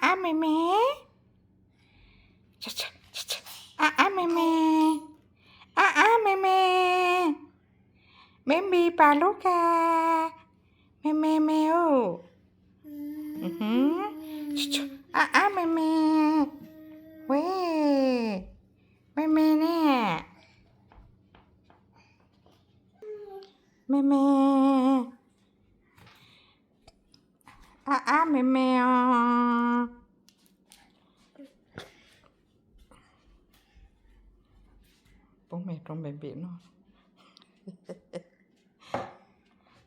ab me me, ab ab me me, ab ab me me, baby pa lub ka, me me me u, ab ab me me, ue, me me ne, me me, ab ab me me os. Pub me rau baby noj.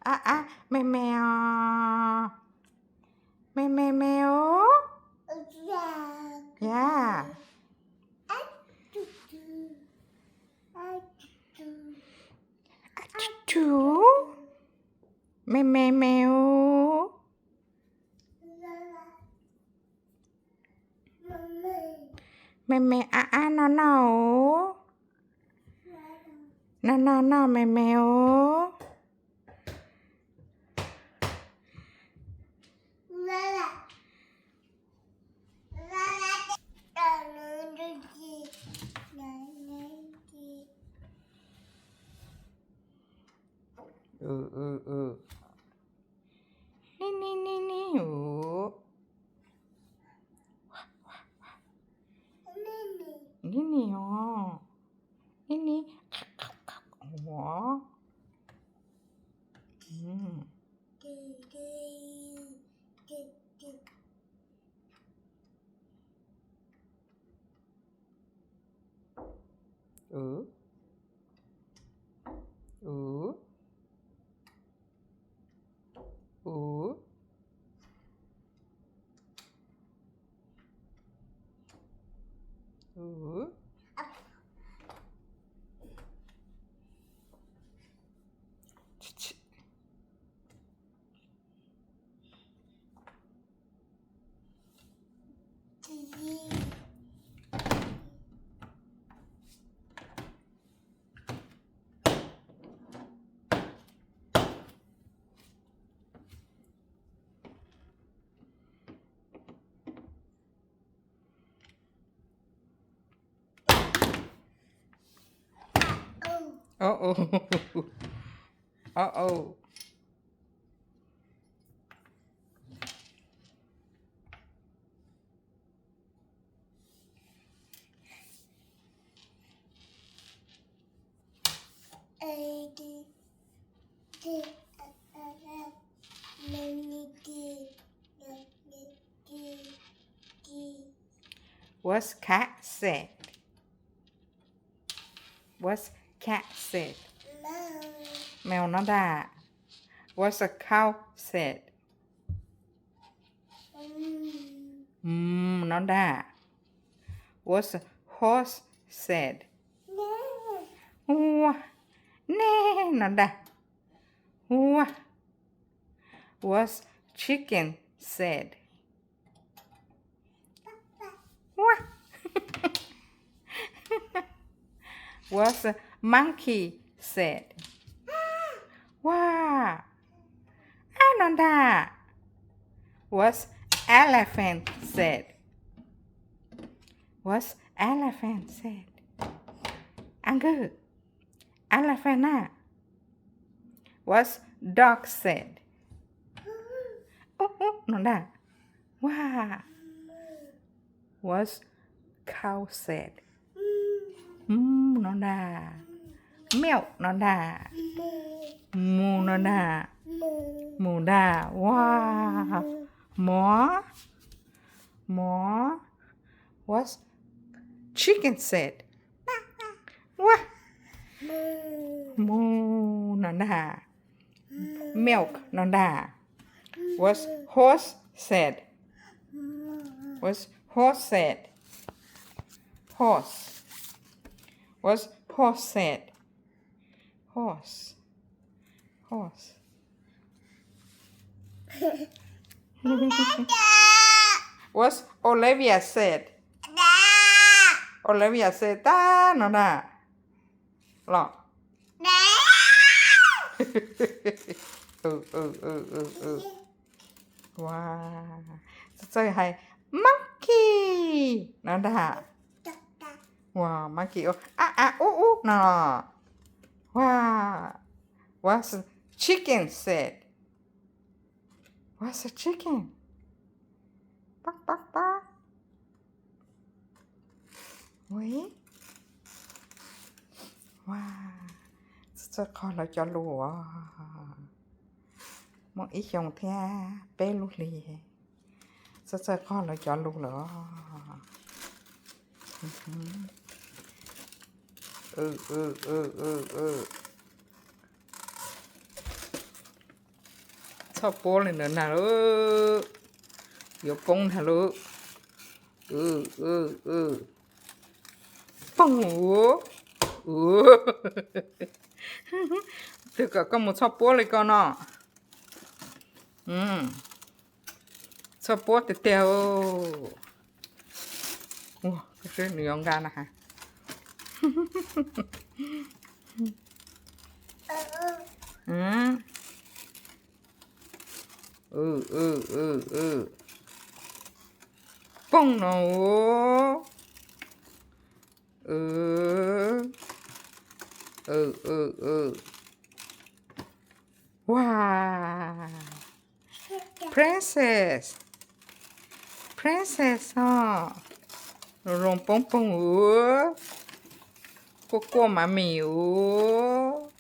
Ab ab me me os, me me me os. Yeah. Ab tsu tsu, me me me os. Me me ab ab noj noj os. Noj noj noj me me os. Ni ni ni ni os. Ni ni os. Ni ni os. U, u, u, u. Uh oh. Uh oh. What's cat said? What's cat said? Mèo nó ntag. What's a cow said? Mus nó ntag. What's a horse said? Ua, nej nó ntag. Ua. What's chicken said? Ua. What's a monkey said? Ua. Ab no ntag. What's elephant said? What's elephant said? Ab nkawg. Elephant na. What's dog said? Ub, ub, no ntag. Ua. What's cow said? Mus no ntag. Milk no ntag. Mus no ntag. Mus ntag. Ua. Mov. Mov. What's chicken said? Ua. Mus no ntag. Milk no ntag. What's horse said? What's horse said? Horse. What's horse said? Horse. Horse. What's Olivia said? Olivia said, tab no ntag. Los. Ua, txawj txawj hais Monkey no ntag. Wow, monkey ua a a u u no. Wow, what the chicken said? What's a chicken? Pab pab pab. Ui, wow, txawj txawj qog lawv cov lus os. Muaj ib xyoos thiab peb lub hlis, txawj txawj qog lawv cov lus lawm os. Txhob puab li ntawd ntag lauj, yuav poob ntag lauj. Poog ua, ua, twg kom koj mus txhob puab li ko no. Txhob puab tiag tiag. Ua, nws yuav nqa na has. Poog no. Wow, princess, princess os. Zoo poob poog ua, kuaj kuaj mami ua,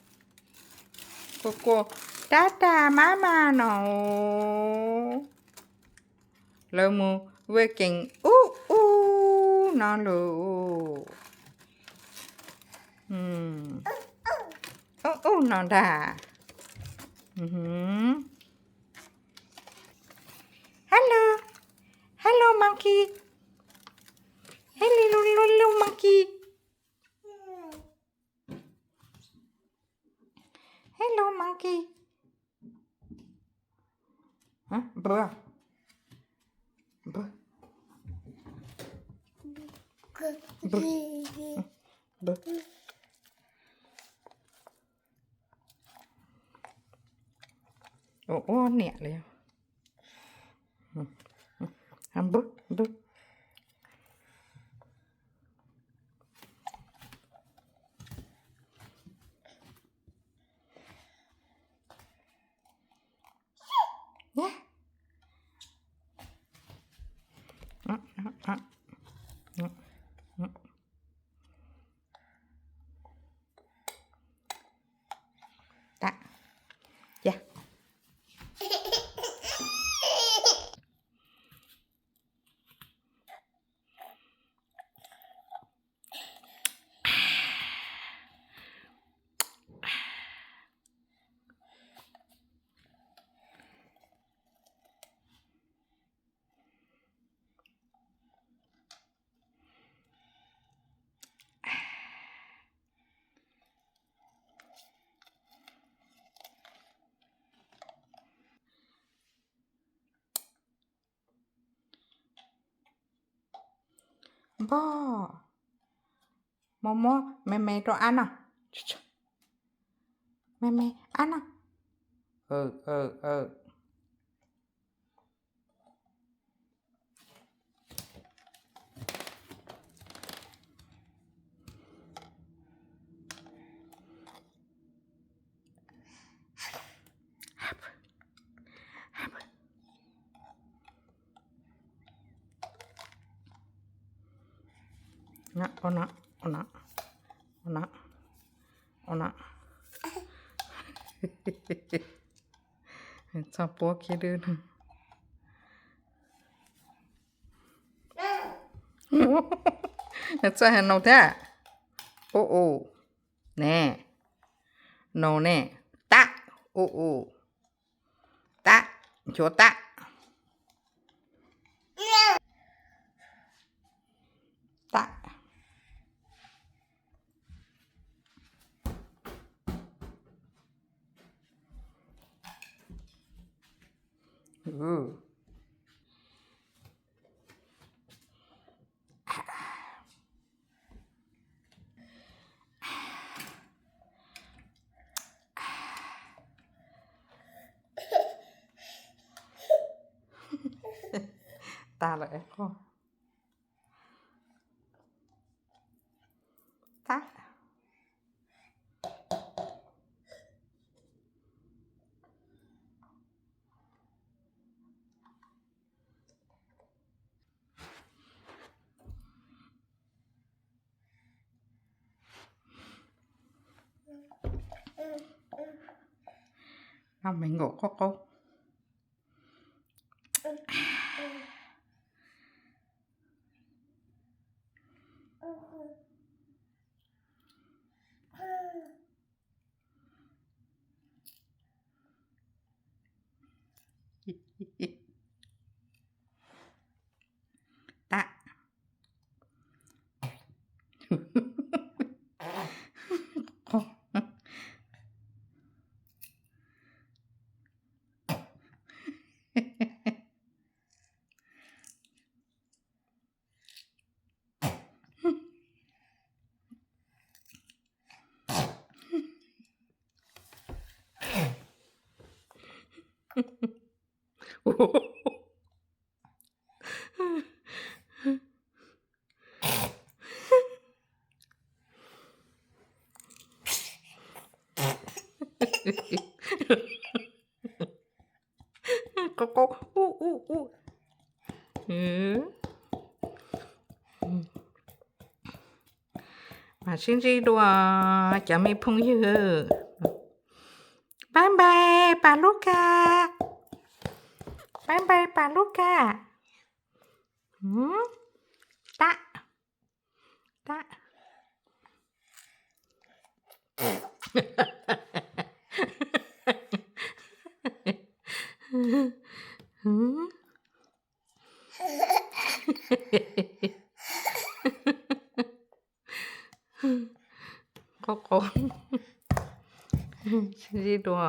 kuaj kuaj tab tas mab mas no. Lawv mus vaj keem ub ub no lawm. Ub ub no ntag. Hello, hello monkey, hello, hello, hello monkey, hello monkey. Npawg, npawg, npawg, npawg. Ua ua niam li. Npawg, npawg. Npog, muab muab me me rau ab no. Me me ab no. Ua no, ua no, ua no, ua no. Txhob puab kiag dwb. Txawj hais no thiab. U u. Ne. No ne. Tab. U u. Tab. Nchuav tab. Tab. Tas lawm qo. Tag. Noj me nkaum qaub qaub. Tag. Qaub qaub ub ub ub. Mam sib ntsib dua cov me phooj ywg. Bye bye pas lub ka. Bye bye pas lub ka. Tab. Tab. Qaub qaub. Sib ntsib dua.